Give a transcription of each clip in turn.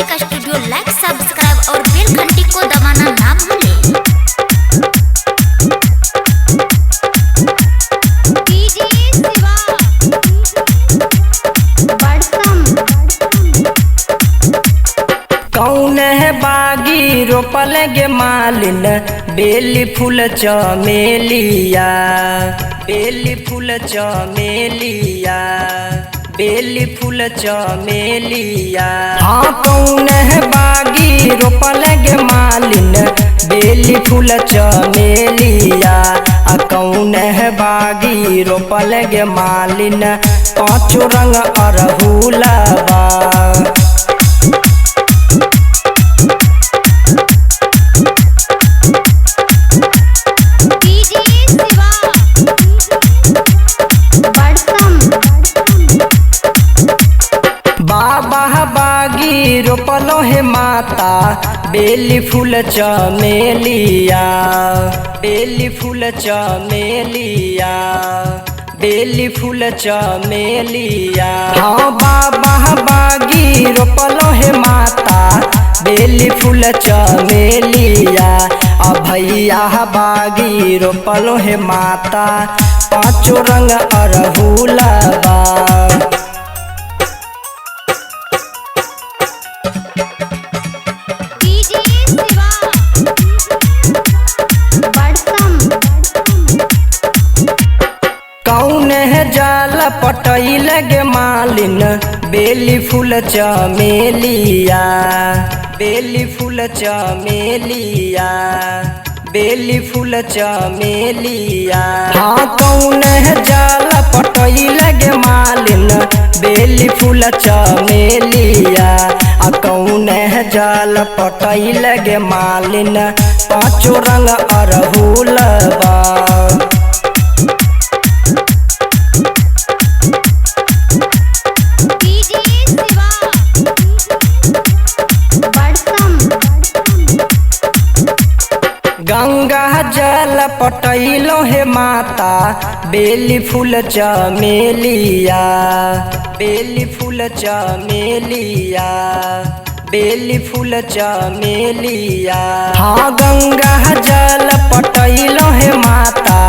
Music studio like, subscribe और बेल घंटी को दबाना ना भूलें। डीजे शिवा बड़सम। कौन है बागी रोपल गे मालिन बेली फूल चमेलिया, बेली फूल चमेलिया, बेली फूल चमेलिया। हाँ कौन है बागी रोपल गे मालिन बेली फूल चमेलिया, आ कौन है बागी रोपल गे मालिन पाँचों रंग अरहुलवा। डीजे शिवा बड़सम। बाबा बागी रोपलो हे माता बेली फूल चमेलिया, बेली फूल चमेलिया, बेली फूल चमेलिया। हाँ बाबा बागी रोपलो हे माता बेली फूल चमेलिया, आ भैया बागी रोपलो हे माता पाँचों रंग अरहुलवा। डीजे शिवा बड़सम। कौन है जाल पटैल गे मालिन बेली फूल चमेलिया, बेली फूल चमेलिया, बेली फूल चमेलिया। हाँ कौन है जाल पटैल गे मालिन बेली फूल चमेलिया, आ कौन है जाल पटैल गे मालिन पाँचों रंग अरहुलवा। डीजे शिवा बड़सम। गंगा जल पटैलो हे माता बेली फूल चमेलिया, बेली फूल चमेलिया, बेली फूल चमेलिया। हाँ गंगा जल पटैलो हे माता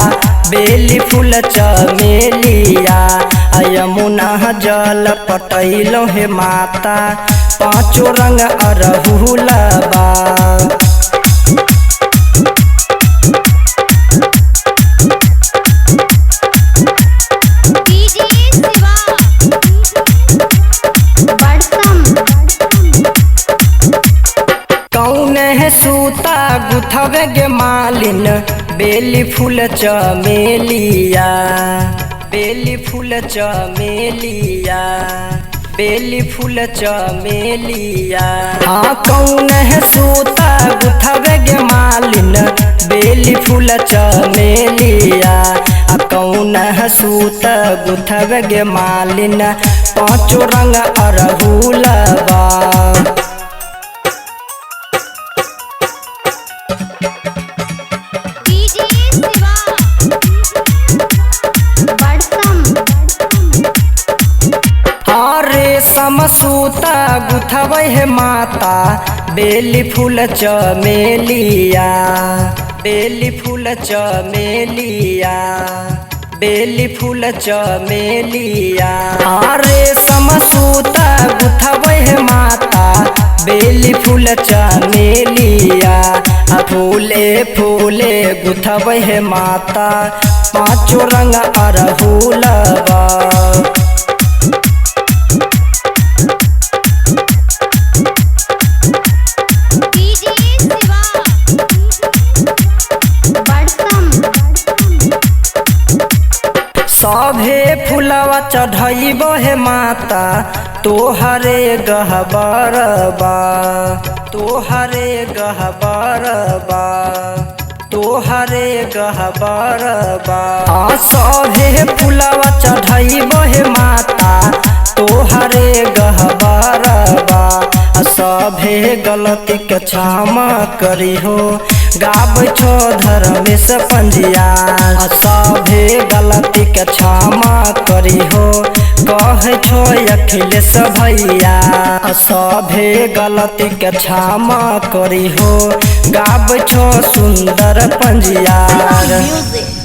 बेली फूल चमेलिया, आ यमुना जल पटैलो हे माता पाँचों रंग अरहुलवा। डीजे शिवा बड़सम। कौन है सूता गुथवे गे मालिन बेली फूल चमेलिया, बेली फूल चमेलिया, बेली फूल चमेलिया। हाँ कौन है सूता गुथवे गे मालिन बेली फूल चमेलिया, आ कौन है सूता गुथवे गे मालिन पाँचों रंग अरहुलवा। डीजे शिवा बड़सम। रेशम सूता गुथबै हे माता बेली फूल चमेलिया, बेली फूल चमेलिया, बेली फूल चमेलिया। रेशम सूता गुथबै हे माता बेली फूल चमेलिया, आ फूले फूले गुथबै हे माता पाँचों रंग अरहुलवा। डीजे शिवा बड़सम। सभे फूलवा चढ़ैबो हे माता तोहरे गहबरबा, तोहरे गहबरबा, तोहरे गहबरबा। हाँ सभे फूलवा चढ़ैबो हे माता तोहरे गहबरबा, सभे गलती के क्षमा करी हो, गाबै छो धर्मेश पंजिया। सभे गलती के क्षमा करी हो, कहै छो अखिलेश भैया। सभे गलती के क्षमा करी हो, गाबै छो सुंदर पंजिया। Music.